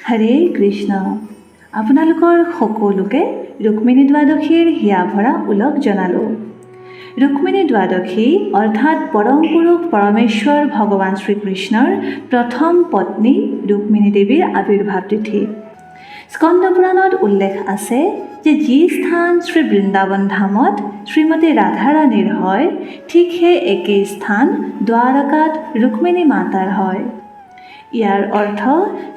হৰে কৃষ্ণ। আপোনালোকৰ সকলোকে ৰুক্মিণী দ্বাদশীৰ হিয়া ভৰা ওলগ জনালোঁ। ৰুক্মিণী দ্বাদশী অৰ্থাৎ পৰম পুৰুষ পৰমেশ্বৰ ভগৱান শ্ৰীকৃষ্ণৰ প্ৰথম পত্নী ৰুক্মিণী দেৱীৰ আৱিৰ্ভাৱ তিথি। স্কন্দ পুৰাণত উল্লেখ আছে যে যি স্থান শ্ৰী বৃন্দাবন ধামত শ্ৰীমতী ৰাধাৰাণীৰ হয়, ঠিক সেই একেই স্থান দ্বাৰকাত ৰুক্মিণী মাতাৰ হয়। ইয়াৰ অৰ্থ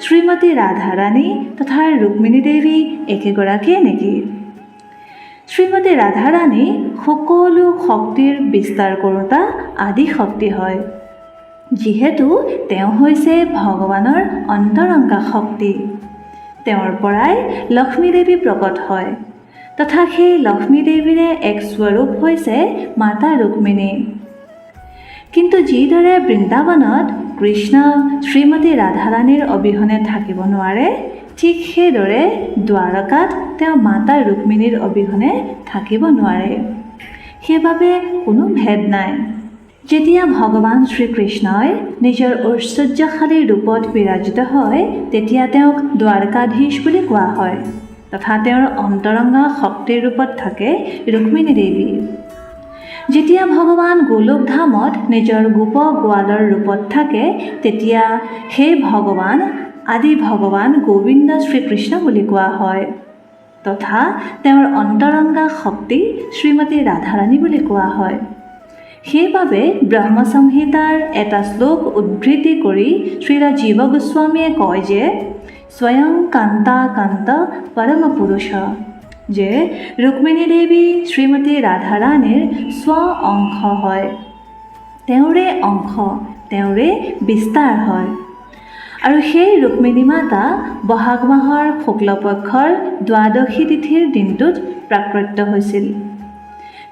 শ্ৰীমতী ৰাধাৰাণী তথা ৰুক্মিণী দেৱী একেগৰাকীয়ে নেকি? শ্ৰীমতী ৰাধাৰাণী সকলো শক্তিৰ বিস্তাৰ কৰোঁতা আদি শক্তি হয়, যিহেতু তেওঁ হৈছে ভগৱানৰ অন্তৰংগা শক্তি। তেওঁৰ পৰাই লক্ষ্মী দেৱী প্ৰকট হয় তথা সেই লক্ষ্মী দেৱীৰে এক স্বৰূপ হৈছে মাতা ৰুক্মিণী। কিন্তু যিদৰে বৃন্দাবনত কৃষ্ণ শ্ৰীমতী ৰাধাৰাণীৰ অবিহনে থাকিব নোৱাৰে, ঠিক সেইদৰে দ্বাৰকাত তেওঁ মাতা ৰুক্মিণীৰ অবিহনে থাকিব নোৱাৰে। সেইবাবে কোনো ভেদ নাই। যেতিয়া ভগৱান শ্ৰীকৃষ্ণই নিজৰ ঐশ্বৰ্যশালী ৰূপত বিৰাজিত হয়, তেতিয়া তেওঁক দ্বাৰকাধীশ বুলি কোৱা হয় তথা তেওঁৰ অন্তৰংগা শক্তিৰ ৰূপত থাকে ৰুক্মিণী দেৱী। যেতিয়া ভগৱান গোলোকধামত নিজৰ গোপ গোৱালৰ ৰূপত থাকে, তেতিয়া সেই ভগৱান আদি ভগৱান গোবিন্দ শ্ৰীকৃষ্ণ বুলি কোৱা হয় তথা তেওঁৰ অন্তৰংগা শক্তি শ্ৰীমতী ৰাধাৰাণী বুলি কোৱা হয়। সেইবাবে ব্ৰহ্মসংহিতাৰ এটা শ্লোক উদ্ধৃতি কৰি শ্ৰীল জীৱ গোস্বামীয়ে কয় যে স্বয়ং কান্তা কান্ত পৰম পুৰুষ, যে ৰুক্মিণী দেৱী শ্ৰীমতী ৰাধাৰাণীৰ স্ব অংশ হয়, তেওঁৰে অংশ, তেওঁৰে বিস্তাৰ হয়। আৰু সেই ৰুক্মিণী মাতা বহাগ মাহৰ শুক্লপক্ষৰ দ্বাদশী তিথিৰ দিনটোত প্ৰাকট্য হৈছিল।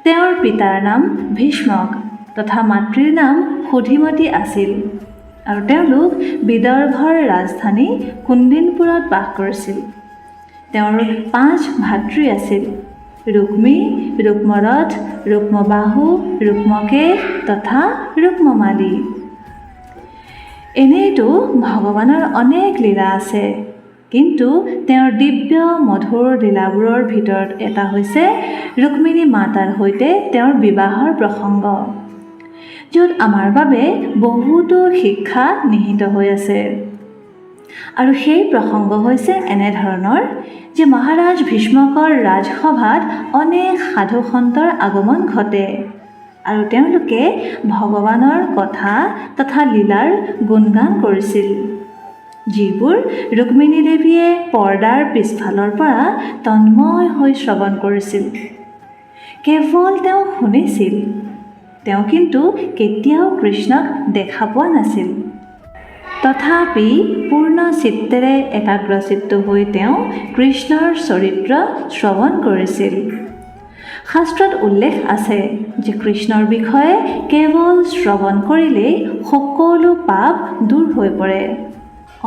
তেওঁৰ পিতাৰ নাম ভীষ্মক তথা মাতৃৰ নাম সুধিমতী আছিল আৰু তেওঁলোক বিদৰ্ভৰ ৰাজধানী কুণ্ডিনপুৰত বাস কৰিছিল। তেওঁৰ পাঁচ ভাতৃ আছিল: ৰুক্মী, ৰুক্মৰথ, ৰুক্মবাহু, ৰুক্মকেশ তথা ৰুক্মমালী। এনেইতো ভগৱানৰ অনেক লীলা আছে, কিন্তু তেওঁৰ দিব্য মধুৰ লীলাবোৰৰ ভিতৰত এটা হৈছে ৰুক্মিণী মাতাৰ সৈতে তেওঁৰ বিবাহৰ প্ৰসংগ, য'ত আমাৰ বাবে বহুতো শিক্ষা নিহিত হৈ আছে। আৰু সেই প্ৰসংগ হৈছে এনেধৰণৰ যে মহাৰাজ ভীষ্মকৰ ৰাজসভাত অনেক সাধু সন্তৰ আগমন ঘটে আৰু তেওঁলোকে ভগৱানৰ কথা তথা লীলাৰ গুণগান কৰিছিল, যিবোৰ ৰুক্মিণী দেৱীয়ে পৰ্দাৰ পিছফালৰ পৰা তন্ময় হৈ শ্ৰৱণ কৰিছিল। কেৱল তেওঁ শুনিছিল, তেওঁ কিন্তু কেতিয়াও কৃষ্ণক দেখা পোৱা নাছিল। তথাপি পূৰ্ণ চিত্তেৰে একাগ্ৰচিত্ত হৈ তেওঁ কৃষ্ণৰ চৰিত্ৰ শ্ৰৱণ কৰিছিল। শাস্ত্ৰত উল্লেখ আছে যে কৃষ্ণৰ বিষয়ে কেৱল শ্ৰৱণ কৰিলেই সকলো পাপ দূৰ হৈ পৰে।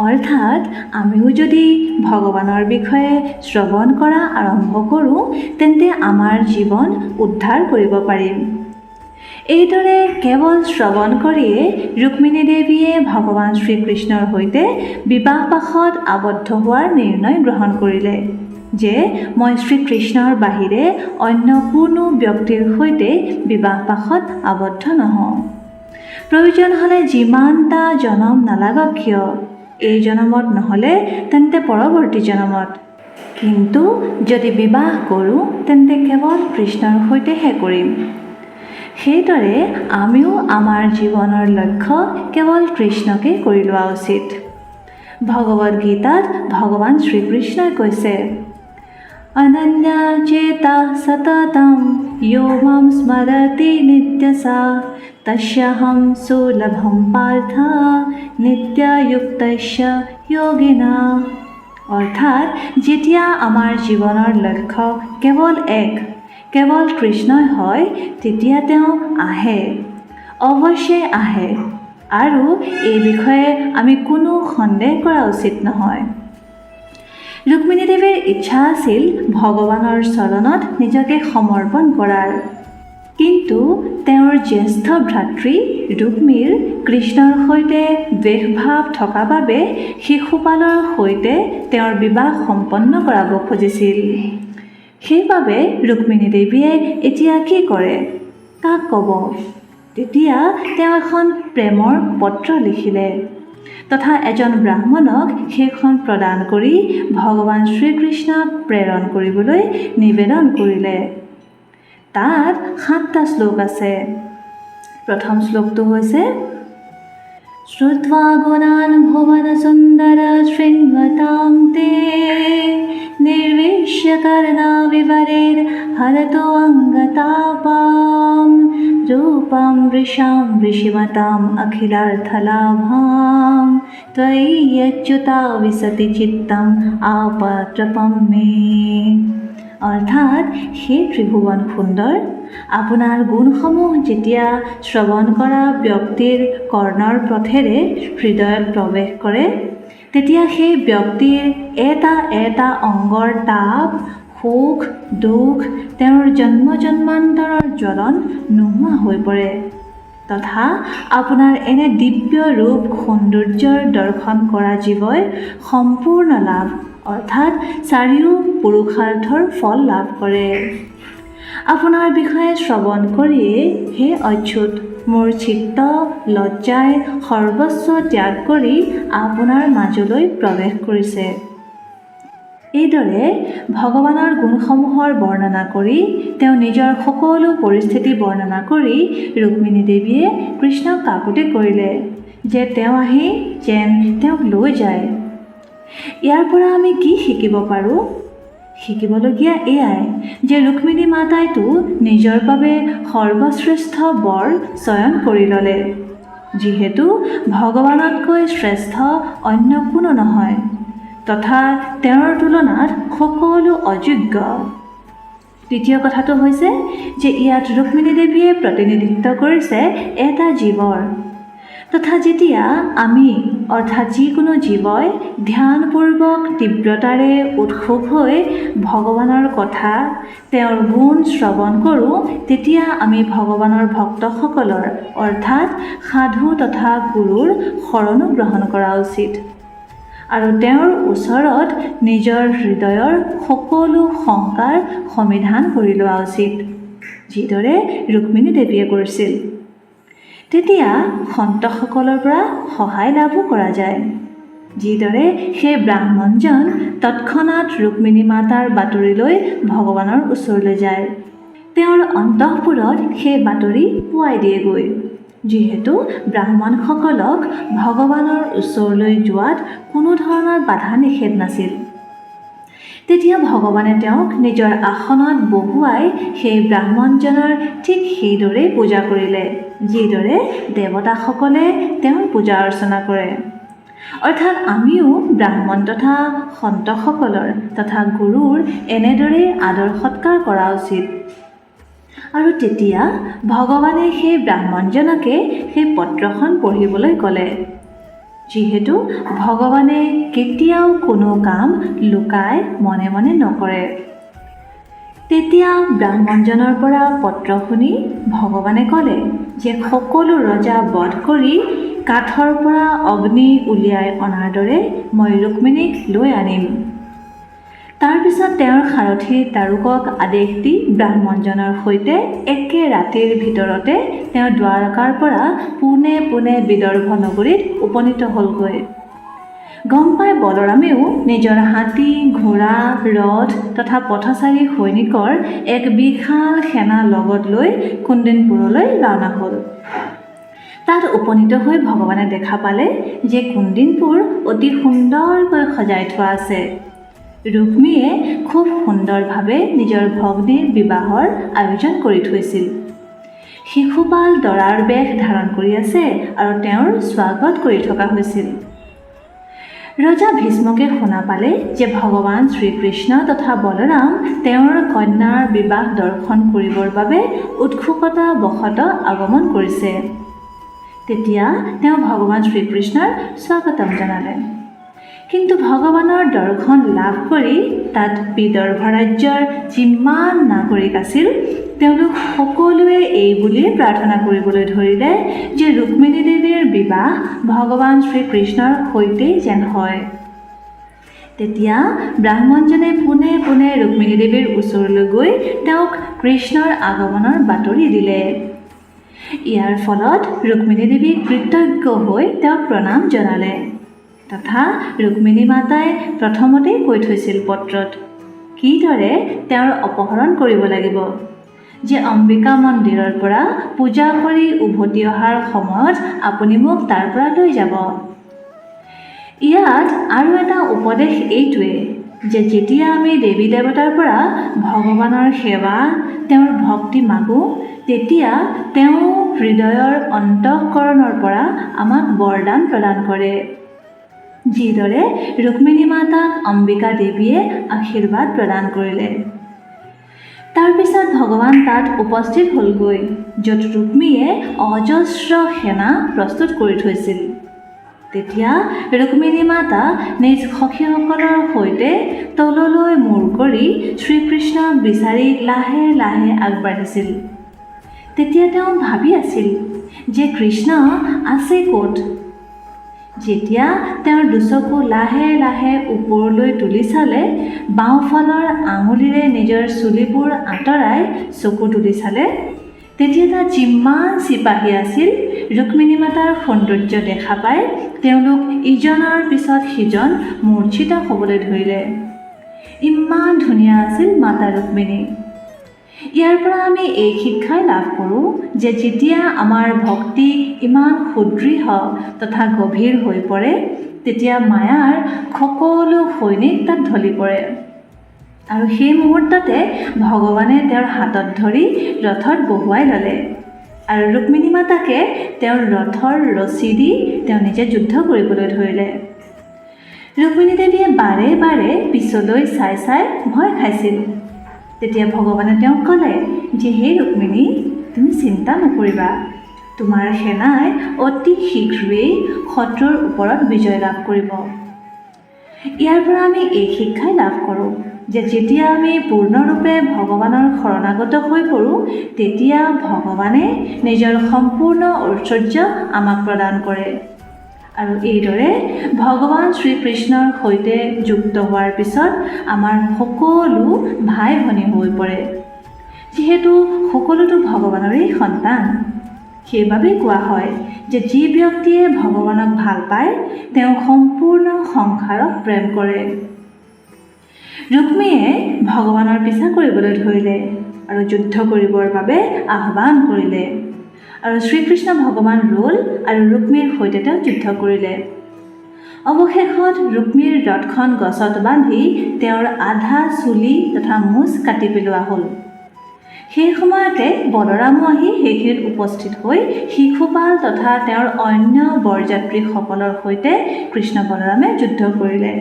অৰ্থাৎ আমিও যদি ভগৱানৰ বিষয়ে শ্ৰৱণ কৰা আৰম্ভ কৰোঁ, তেন্তে আমাৰ জীৱন উদ্ধাৰ কৰিব পাৰিম। এইদৰে কেৱল শ্ৰৱণ কৰিয়ে ৰুক্মিণী দেৱীয়ে ভগৱান শ্ৰীকৃষ্ণৰ সৈতে বিবাহপাশত আবদ্ধ হোৱাৰ নিৰ্ণয় গ্ৰহণ কৰিলে যে মই শ্ৰীকৃষ্ণৰ বাহিৰে অন্য কোনো ব্যক্তিৰ সৈতে বিবাহপাশত আবদ্ধ নহওঁ। প্ৰয়োজন হ'লে যিমানটা জনম নালাগক কিয়, এই জনমত নহ'লে তেন্তে পৰৱৰ্তী জনমত, কিন্তু যদি বিবাহ কৰোঁ তেন্তে কেৱল কৃষ্ণৰ সৈতেহে কৰিম। সেইদৰে আমিও আমাৰ জীৱনৰ লক্ষ্য কেৱল কৃষ্ণকেই কৰি লোৱা উচিত। ভগৱদ গীতাত ভগৱান শ্ৰীকৃষ্ণই কৈছে, অনন্য চেতা সততম यो मां স্মৰতি নিত্যসা তস্যাহं সুলভं পাৰ্থ নিত্যযুক্তস্য যোগিনা। অৰ্থাৎ যেতিয়া আমাৰ জীৱনৰ লক্ষ্য কেৱল এক, কেৱল কৃষ্ণই হয়, তেতিয়া তেওঁ আহে, অৱশ্যে আহে আৰু এই বিষয়ে আমি কোনো সন্দেহ কৰা উচিত নহয়। ৰুক্মিণী দেৱীৰ ইচ্ছা আছিল ভগৱানৰ চৰণত নিজকে সমৰ্পণ কৰাৰ। কিন্তু তেওঁৰ জ্যেষ্ঠ ভ্ৰাতৃ ৰুক্মীৰ কৃষ্ণৰ সৈতে দ্বেষভাৱ থকা বাবে শিশুপালৰ সৈতে তেওঁৰ বিবাহ সম্পন্ন কৰাব খুজিছিল। সেইবাবে ৰুক্মিণী দেৱীয়ে এতিয়া কি কৰে, কাক ক'ব? তেতিয়া তেওঁ এখন প্ৰেমৰ পত্ৰ লিখিলে তথা এজন ব্ৰাহ্মণক সেইখন প্ৰদান কৰি ভগৱান শ্ৰীকৃষ্ণক প্ৰেৰণ কৰিবলৈ নিবেদন কৰিলে। তাত 7টা শ্লোক আছে। প্ৰথম শ্লোকটো হৈছে, শ্ৰুত্বা গুণান ভুৱন সুন্দৰ শৃণ্বতাম তে নিৰ্বিশ্য কৰ্ণাবিবৰেৰ হৰতো অংগতাপাম ৰূপম বৃষাম ঋষিমতাম অখিলাৰ্থলাভাম ত্বয়ি অচ্যুতা বিসতি চিত্তম আপত্ৰপম মে। অৰ্থাৎ হে ত্ৰিভুৱন সুন্দৰ, আপোনাৰ গুণসমূহ যেতিয়া শ্ৰৱণ কৰা ব্যক্তিৰ কৰ্ণৰ পথেৰে হৃদয়ত প্ৰৱেশ কৰে, তেতিয়া সেই ব্যক্তিৰ এটা এটা অংগৰ তাপ, সুখ দুখ, তেওঁৰ জন্ম জন্মান্তৰৰ জ্বলন নোহোৱা হৈ পৰে তথা আপোনাৰ এনে দিব্য ৰূপ সৌন্দৰ্যৰ দৰ্শন কৰা জীৱই সম্পূৰ্ণ লাভ অৰ্থাৎ চাৰিও পুৰুষাৰ্থৰ ফল লাভ কৰে। আপোনাৰ বিষয়ে শ্ৰৱণ কৰিয়ে হে অচ্যুত, মোৰ চিত্ত লজ্জাই সৰ্বস্ব ত্যাগ কৰি আপোনাৰ মাজলৈ প্ৰৱেশ কৰিছে। এইদৰে ভগৱানৰ গুণসমূহৰ বৰ্ণনা কৰি, তেওঁ নিজৰ সকলো পৰিস্থিতি বৰ্ণনা কৰি ৰুক্মিণী দেৱীয়ে কৃষ্ণক কাকূতি কৰিলে যে তেওঁ আহি যেন তেওঁক লৈ যায়। ইয়াৰ পৰা আমি কি শিকিব পাৰোঁ? শিকিবলগীয়া এয়াই যে ৰুক্মিণী মাতাইতো নিজৰ বাবে সৰ্বশ্ৰেষ্ঠ বৰ চয়ন কৰি ল'লে, যিহেতু ভগৱানতকৈ শ্ৰেষ্ঠ অন্য কোনো নহয় তথা তেওঁৰ তুলনাত সকলো অযোগ্য। দ্বিতীয় কথাটো হৈছে যে ইয়াত ৰুক্মিণী দেৱীয়ে প্ৰতিনিধিত্ব কৰিছে এটা জীৱৰ, তথা যেতিয়া আমি অৰ্থাৎ যিকোনো জীৱই ধ্যানপূৰ্বক তীব্ৰতাৰে উৎসুক হৈ ভগৱানৰ কথা, তেওঁৰ গুণ শ্ৰৱণ কৰোঁ, তেতিয়া আমি ভগৱানৰ ভক্তসকলৰ অৰ্থাৎ সাধু তথা গুৰুৰ শৰণো গ্ৰহণ কৰা উচিত আৰু তেওঁৰ ওচৰত নিজৰ হৃদয়ৰ সকলো শংকাৰ সমিধান কৰি লোৱা উচিত, যিদৰে ৰুক্মিণী দেৱীয়ে কৰিছিল। তেতিয়া সন্তসকলৰ পৰা সহায় লাভো কৰা যায়, যিদৰে সেই ব্ৰাহ্মণজন তৎক্ষণাত ৰুক্মিণী মাতাৰ বাতৰি লৈ ভগৱানৰ ওচৰলৈ যায়, তেওঁৰ অন্তঃপুৰত সেই বাতৰি পোৱাই দিয়েগৈ। যিহেতু ব্ৰাহ্মণসকলক ভগৱানৰ ওচৰলৈ যোৱাত কোনো ধৰণৰ বাধা নিষেধ নাছিল, তেতিয়া ভগৱানে তেওঁক নিজৰ আসনত বহুৱাই সেই ব্ৰাহ্মণজনৰ ঠিক সেইদৰেই পূজা কৰিলে, যিদৰে দেৱতাসকলে তেওঁৰ পূজা অৰ্চনা কৰে। অৰ্থাৎ আমিও ব্ৰাহ্মণ তথা সন্তসকলৰ তথা গুৰুৰ এনেদৰেই আদৰ সৎকাৰ কৰা উচিত। আৰু তেতিয়া ভগৱানে সেই ব্ৰাহ্মণজনকে সেই পত্ৰখন পঢ়িবলৈ ক'লে, যিহেতু ভগৱানে কেতিয়াও কোনো কাম লুকাই মনে মনে নকৰে। তেতিয়া ব্ৰাহ্মণজনৰ পৰা পত্ৰ শুনি ভগৱানে ক'লে যে সকলো ৰজা বধ কৰি কাঠৰ পৰা অগ্নি উলিয়াই অনাৰ দৰে মই ৰুক্মিণীক লৈ আনিম। তাৰপিছত তেওঁৰ সাৰথি দাৰুকক আদেশ দি ব্ৰাহ্মণজনৰ সৈতে একে ৰাতিৰ ভিতৰতে তেওঁ দ্বাৰকাৰ পৰা পোনে পোনে বিদৰ্ভ নগৰীত উপনীত হ'লগৈ। গম পাই বলৰামেও নিজৰ হাতী, ঘোঁৰা, ৰথ তথা পথচাৰী সৈনিকৰ এক বিশাল সেনা লগত লৈ কুণ্ডিনপুৰলৈ ৰাওনা হ'ল। তাত উপনীত হৈ ভগৱানে দেখা পালে যে কুণ্ডিনপুৰ অতি সুন্দৰকৈ সজাই থোৱা আছে। ৰুক্মীয়ে খুব সুন্দৰভাৱে নিজৰ ভগ্নীৰ বিবাহৰ আয়োজন কৰি থৈছিল। শিশুপাল দৰাৰ বেশ ধাৰণ কৰি আছে আৰু তেওঁৰ স্বাগত কৰি থকা হৈছিল। ৰজা ভীষ্মকে শুনা পালে যে ভগৱান শ্ৰীকৃষ্ণ তথা বলৰাম তেওঁৰ কন্যাৰ বিবাহ দৰ্শন কৰিবৰ বাবে উৎসুকতাবশতঃ আগমন কৰিছে। তেতিয়া তেওঁ ভগৱান শ্ৰীকৃষ্ণৰ স্বাগতম জনালে। কিন্তু ভগৱানৰ দৰ্শন লাভ কৰি তাত বিদৰ্ভ ৰাজ্যৰ যিমান নাগৰিক আছিল, তেওঁলোক সকলোৱে এই বুলিয়ে প্ৰাৰ্থনা কৰিবলৈ ধৰিলে যে ৰুক্মিণী দেৱীৰ বিবাহ ভগৱান শ্ৰীকৃষ্ণৰ সৈতেই যেন হয়। তেতিয়া ব্ৰাহ্মণজনে পোনে পোনে ৰুক্মিণী দেৱীৰ ওচৰলৈ গৈ তেওঁক কৃষ্ণৰ আগমনৰ বাতৰি দিলে। ইয়াৰ ফলত ৰুক্মিণী দেৱী কৃতজ্ঞ হৈ তেওঁক প্ৰণাম জনালে তথা ৰুক্মিণী মাতাই প্ৰথমতেই কৈ থৈছিল পত্ৰত কিদৰে তেওঁৰ অপহৰণ কৰিব লাগিব, যে অম্বিকা মন্দিৰৰ পৰা পূজা কৰি উভতি অহাৰ সময়ত আপুনি মোক তাৰ পৰা লৈ যাব। ইয়াত আৰু এটা উপদেশ এইটোৱে যে যেতিয়া আমি দেৱী দেৱতাৰ পৰা ভগৱানৰ সেৱা, তেওঁৰ ভক্তি মাগোঁ, তেতিয়া তেওঁ হৃদয়ৰ অন্তঃকৰণৰ পৰা আমাক বৰদান প্ৰদান কৰে, যিদৰে ৰুক্মিণী মাতাক অম্বিকা দেৱীয়ে আশীৰ্বাদ প্ৰদান কৰিলে। তাৰপিছত ভগৱান তাত উপস্থিত হ'লগৈ, য'ত ৰুক্মীয়ে অজস্ৰ সেনা প্ৰস্তুত কৰি থৈছিল। তেতিয়া ৰুক্মিণী মাতা নিজ সখীসকলৰ সৈতে তললৈ মূৰ কৰি শ্ৰীকৃষ্ণক বিচাৰি লাহে লাহে আগবাঢ়িছিল। তেতিয়া তেওঁ ভাবি আছিল যে কৃষ্ণ আছে ক'ত। যেতিয়া তেওঁৰ দুচকু লাহে লাহে ওপৰলৈ তুলি চালে, বাওঁফালৰ আঙুলিৰে নিজৰ চুলিবোৰ আঁতৰাই চকু তুলি চালে, তেতিয়া তাত যিমান চিপাহী আছিল, ৰুক্মিণী মাতাৰ সৌন্দৰ্য দেখা পাই তেওঁলোক ইজনৰ পিছত সিজন মূৰ্ছিত হ'বলৈ ধৰিলে। ইমান ধুনীয়া আছিল মাতা ৰুক্মিণী। ইয়াৰ পৰা আমি এই শিক্ষাই লাভ কৰোঁ যে যেতিয়া আমাৰ ভক্তি ইমান সুদৃঢ় তথা গভীৰ হৈ পৰে, তেতিয়া মায়াৰ সকলো সৈনিক তাত ঢলি পৰে আৰু সেই মুহূৰ্ততে ভগৱানে তেওঁৰ হাতত ধৰি ৰথত বহুৱাই ল'লে আৰু ৰুক্মিণী মাতাকে তেওঁৰ ৰথৰ ৰছী দি তেওঁ নিজে যুদ্ধ কৰিবলৈ ধৰিলে। ৰুক্মিণী দেৱীয়ে বাৰে বাৰে পিছলৈ চাই চাই ভয় খাইছিল। তেতিয়া ভগৱানে তেওঁক ক'লে যে হে ৰুক্মিণী, তুমি চিন্তা নকৰিবা, তোমাৰ সেনাই অতি শীঘ্ৰেই শত্ৰুৰ ওপৰত বিজয় লাভ কৰিব। ইয়াৰ পৰা আমি এই শিক্ষাই লাভ কৰোঁ যে যেতিয়া আমি পূৰ্ণৰূপে ভগৱানৰ শৰণাগত হৈ পৰোঁ, তেতিয়া ভগৱানে নিজৰ সম্পূৰ্ণ ঐশ্বৰ্য আমাক প্ৰদান কৰে। আৰু এইদৰে ভগৱান শ্ৰীকৃষ্ণৰ সৈতে যুক্ত হোৱাৰ পিছত আমাৰ সকলো ভাই ভনী হৈ পৰে, যিহেতু সকলোতো ভগৱানৰেই সন্তান। সেইবাবেই কোৱা হয় যে যি ব্যক্তিয়ে ভগৱানক ভাল পায়, তেওঁ সম্পূৰ্ণ সংসাৰক প্ৰেম কৰে। ৰুক্মীয়ে ভগৱানৰ পিছা কৰিবলৈ ধৰিলে আৰু যুদ্ধ কৰিবৰ বাবে আহ্বান কৰিলে আৰু শ্ৰীকৃষ্ণ ভগৱান ৰ'ল আৰু ৰুক্মীৰ সৈতে তেওঁ যুদ্ধ কৰিলে। অৱশেষত ৰুক্মীৰ ৰথখন গছত বান্ধি তেওঁৰ আধা চুলি তথা মোচ কাটি পেলোৱা হ'ল। সেই সময়তে বলৰামো আহি সেইখিনিত উপস্থিত হৈ শিশুপাল তথা তেওঁৰ অন্য বৰযাত্ৰীসকলৰ সৈতে কৃষ্ণ বলৰামে যুদ্ধ কৰিলে।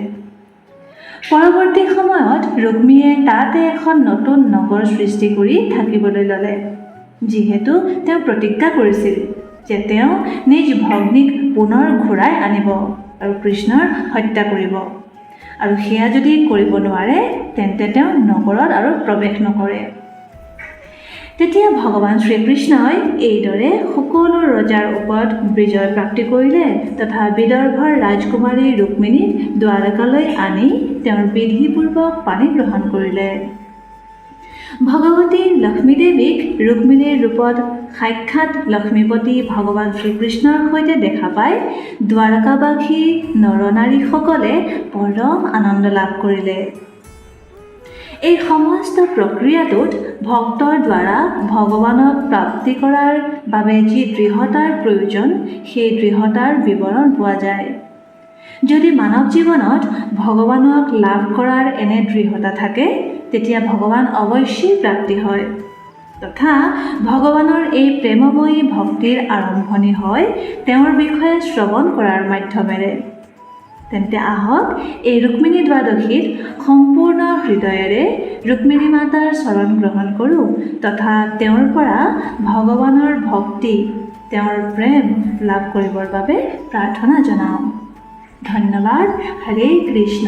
পৰৱৰ্তী সময়ত ৰুক্মীয়ে তাতে এখন নতুন নগৰ সৃষ্টি কৰি থাকিবলৈ ল'লে, যিহেতু তেওঁ প্ৰতিজ্ঞা কৰিছিল যে তেওঁ নিজ ভগ্নীক পুনৰ ঘূৰাই আনিব আৰু কৃষ্ণৰ হত্যা কৰিব, আৰু সেয়া যদি কৰিব নোৱাৰে তেন্তে তেওঁ নগৰত আৰু প্ৰৱেশ নকৰে। তেতিয়া ভগৱান শ্ৰীকৃষ্ণই এইদৰে সকলো ৰজাৰ ওপৰত বিজয় প্ৰাপ্তি কৰিলে তথা বিদৰ্ভৰ ৰাজকুমাৰী ৰুক্মিণীক দ্বাৰকালৈ আনি তেওঁৰ বিধিপূৰ্বক পাণি গ্ৰহণ কৰিলে। ভগৱতী লক্ষ্মী দেৱীক ৰুক্মিণীৰ ৰূপত সাক্ষাৎ লক্ষ্মীপতি ভগৱান শ্ৰীকৃষ্ণৰ সৈতে দেখা পাই দ্বাৰকাবাসী নৰনাৰীসকলে পৰম আনন্দ লাভ কৰিলে। এই সমস্ত প্ৰক্ৰিয়াটোত ভক্তৰ দ্বাৰা ভগৱানক প্ৰাপ্তি কৰাৰ বাবে যি দৃঢ়তাৰ প্ৰয়োজন, সেই দৃঢ়তাৰ বিৱৰণ পোৱা যায়। যদি মানৱ জীৱনত ভগৱানক লাভ কৰাৰ এনে দৃঢ়তা থাকে, তেতিয়া ভগৱান অৱশ্যেই প্ৰাপ্তি হয় তথা ভগৱানৰ এই প্ৰেমময়ী ভক্তিৰ আৰম্ভণি হয় তেওঁৰ বিষয়ে শ্ৰৱণ কৰাৰ মাধ্যমেৰে। তেন্তে আহক এই ৰুক্মিণী দ্বাদশীত সম্পূৰ্ণ হৃদয়েৰে ৰুক্মিণী মাতাৰ চৰণ গ্ৰহণ কৰোঁ তথা তেওঁৰ পৰা ভগৱানৰ ভক্তি, তেওঁৰ প্ৰেম লাভ কৰিবৰ বাবে প্ৰাৰ্থনা জনাওঁ। ধন্যবাদ। হৰে কৃষ্ণ।